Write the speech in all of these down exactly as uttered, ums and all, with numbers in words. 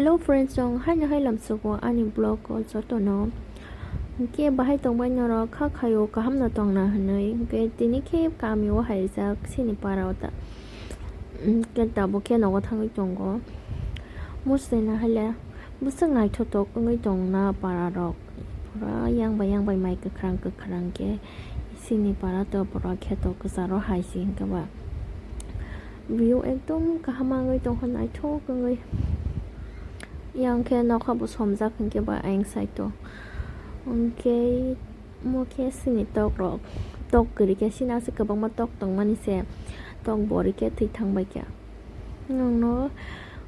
Hello friends, chwng haino hai lamsugo ani vlog o jotono. Hwnkhe bahai tongbai norok kha khaio kaham no tongna hwnwi. Hwnkhe tini khe kami o haijak sini para o ta. Hwnkhe tabuk khe nogo thangwi tongo. Musui na haile bwswk naithotok wngwi tongna para rok. Pura yang bai yang bai mai kwkhwrang kwkhwrang khe sini para to pura kheto kwcharo hai si hwnkhe ba. View ekdom kaham wngwi tongkha, naithok wngwi. Yang khe nokha bo somjak hwnkhe ba ayang side o. Hwnkhe mo khe sini tok rok, tok kwrwi khe sini aswk kwbangma tok tongmani se, tok bori khe thwi thangbai kha. Nwngno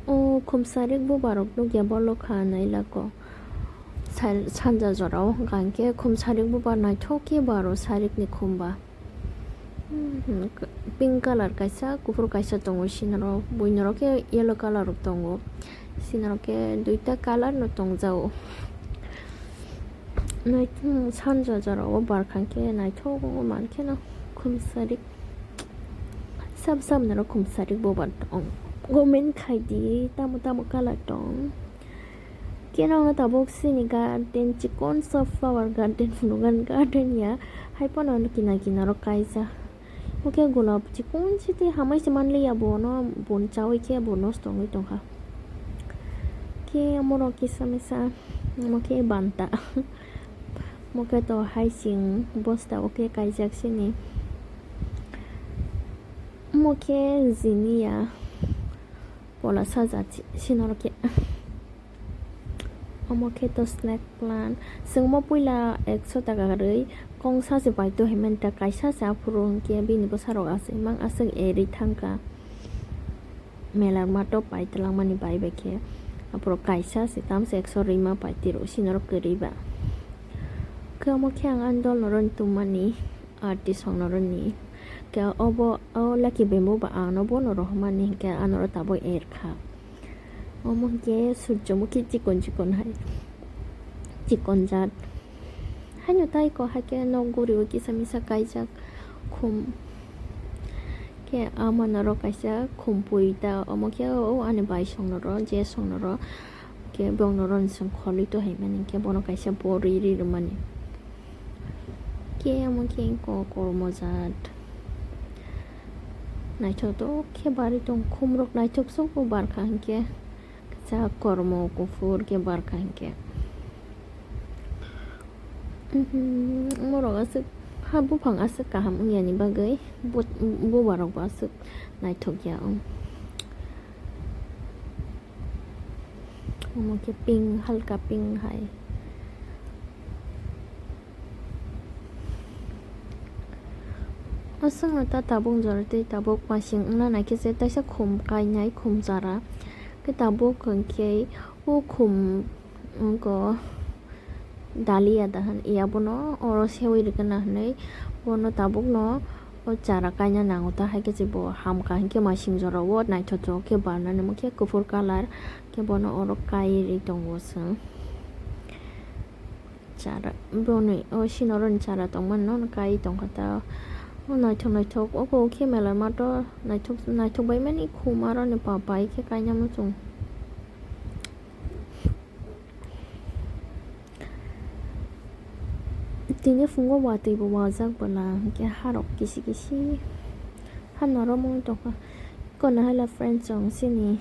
o khumsarik bubarok nukya bolokha nailako. Sal-, sanja jorao hwnkha hwnkhe khumsarik bubar naithok khe baro sarikni khumba. Hmm, pink colour kaisa, kuphur kaisa tongo, sinaro buinorok khe yellow colour rok tongo, sinaro khe duita colour no tongjago. Nai-, hmm, sanja jorao barkha khe naithok wngwi mankheno khumsarik, sab sab naro khumsarik bubar tong, comment khaidi tamo tamo colour tong. Khe nokno tabuk sini garden, chikonsa flower garden, phunukani garden ya. Hai phano kina kinaro kaijak. Bo khe golap chikon site hamai se manliya, bono bun chawi khe bo nosto wngwi tongkha. Khe omorok kisa misa, omo khe banta. Omo khe to haising bosta o khe kaijak sini. Omo khe jiniya. Pola sajak si-, sinorok khe. Omo khe to snake plant. Chwng mo puila ekso taka kwrwi kongsa se paito hinmani ta, kaisa se aphuru hwnkhe bini bwsarok aswk mang aswk erwi thangkha. Mela mato pai twlangmani bai bai khe. Aphuru kaisa se tamse ekso rwima pai tiro sinorok kwrwi ba. Khe omo khe ang ani dol norok ni tubumani artist rok norok ni. Khe obo o lucky bamboo ba ano bono rohormani hinkhe ano oro tabuk erkha. Omo hinkhe surjomukhi chikon chikon hai, chikon jat. Haino tai ko haikhe nok guriwi kisa misa kaijak khum. Khe amano oro kaisa khum pui ta, omo khe o ani bai songno ro, je songno ro. Khe bongno ron song kholwi to hai mani khe bono kaisa bor ri ri rwmani. Khe omo khe ko kormo jat. Naithotok khe barwi tong, khumrok naithok sok bo barkha hinkhe. Kwchak kormo kuphur khe barkha hinkhe. Mhm, morok aswk ha buphang aswk kaham wngya ni bagwi bu-, bubarok bo aswk naithok ya wng. Omo khe pink, halka pink hai. Aswkno ta tabuk jora tei tabuk masing wngna naikhe se taisa khum kainai khum chara. Khe tabuk hwnkhe o khum wngkha daliya da hwn, iya bono oro sewi rwgwna hwnwi bono tabukno o chara kaina nango ta, hai khe se bo hamkha hinkhe masing jora o naithotok khe barnani omo khe kuphur colour khe bono oro kaiwi tongo chwng. Chara boni o sinoroni chara tongmani no kai tongkha ta. O naithok naithok oko khe mela mato naithok naithok bai mani khum aroni pa pai khe kaina muchung. Tini phungo watwi bo wajak bwla hinkhe harok kisi kisi ha norok mung tongkha. Kono hala friend chong sini.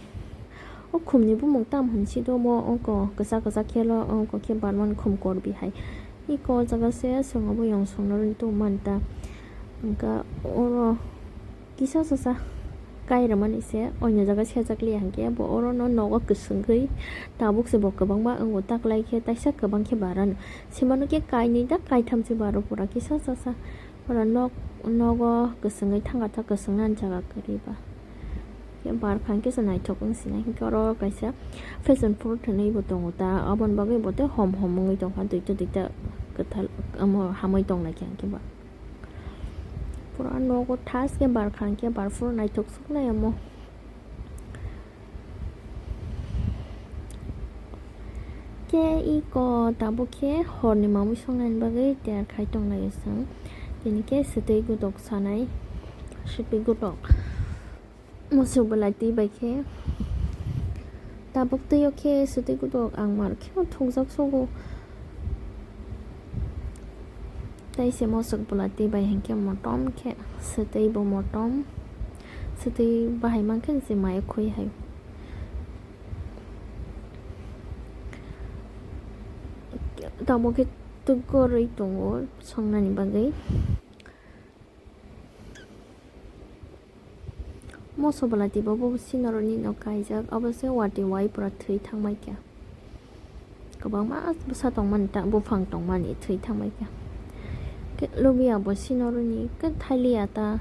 O khumni bumung tam hinsi do mo ongko kwchak kwchak khelo ongko khe barmani khum korbi hai. Iko o jaga se songo bo yong songno rintu manta. Hwnkha oro kisa sasa kai rwmani se oino jaga sejak liya hinkhe bo oro no nogo kwswngwi tabuk se bo kwbangma wngo taklai khe taisa kwbang khe barano. Simano khe kainwi da kaitham se baro pura kisa sasa. Oro nok nogo kwswngwi thangkha ta kwswng nani jaga kwrwi ba. Khe barkha hinkhe se naithok wng sinai hinkhe oro kaisa fashion fruit hinwi bo tongo ta, aboni bagwi bo tei hom hom wngwi tongkha duita duita kwtal omo hamwi tonglai kha hinkhe ba. Pura nogo thas khe barkha hinkhe barphuru naithok suknai omo. Khe iko tabuk khe horni mamwi songnani bagwi tiyar khai tonglaio chwng. Tini khe swtwi gutok sanai, swtwi gutok. Musu bwlai twi bai khe Tabuk twi o khe swtwi gudok ang mar khe thokjak sogo. Tei se mosok bwla twi bai hinkhe motom khe swtwi bo motom. Swtwi bahai mankhe se maya khwi hai. Tamo khe tugorwi tongo songnani bagwi. Moso bwla twi bo bo sinoroni no kaijak, abo se watwi wai pura thwi thangbai kha. Kwbangma bwsa tongmani ta, buphang tongmani thwi thangbai kha. Khe lubia bo sinoroni khe thaliya ta,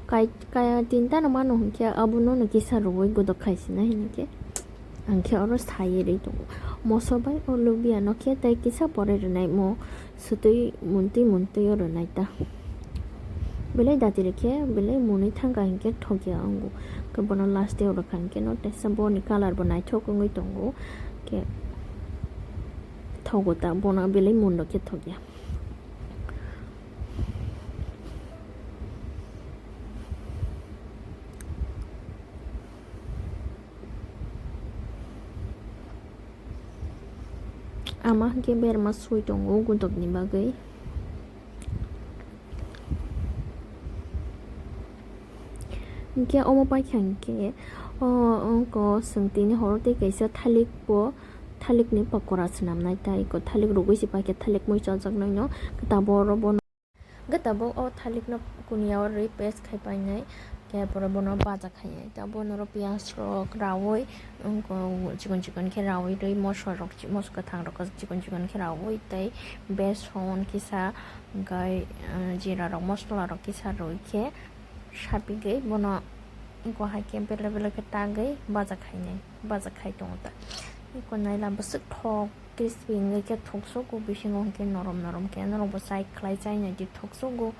kai, kaya tinta no mano hinkhe abono no kisa rwui gudok khaisina hinkhe. Ang khe oro saye rwi tongo. Moso bai o lubia no khe tei kisa pore rwnai mo swtwi muntwi muntwi o rwnai ta. Belai dati rikhe belai munwi thangkha hinkhe thokya wngo. Khe bono last day o rwkha hinkhe no teisa boni colour bo naithok wngwi tongo. Khe thogo ta bono belai mun rok khe thokya. Ama hwnkhe berma sui tongo gudokni bagwi. Hinkhe omo paikha hinkhe, o, wngkha chwng tini horo tei kaisa thalik bo, thalikni pakora swnamnai tai, eko thalik rwgwi se paikha, thalik mui chajaknaino, tabuk oro bono. Hwnkhe tabuk o thalikno kuniya o rwi paste khai painai, khe pore bono baja khainai. Tabuk bono piyaj rok raui, wngkha chikon chikon khe raui rwi, mosla rok, mosla kwthang rok chikon chikon khe raui, tei beson kisa, hwnkhe, eh, jira rok, mosla rok kisa rwi khe sapigwi bono wngkha hai khe belai belai khe tagwi baja khainai, baja khai tongo ta. Eko naila bwswk thok. Crispy wngwi khe thuksugo, bisingo hwnkhe norom norom khe norokbo chai khlai chai naidi thuksugo,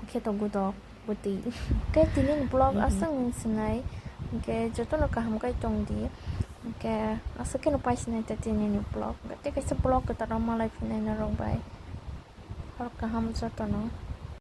khe to gudok bwtwi. Khe tinini vlog aswk wng sinai, hwnkhe jotono kaham khai tongdi, hwnkhe aswk kheno paisinai ta tinini vlog, tei kaisa vlog kwtal rok malai phinai norok bai, hor kaham jotono.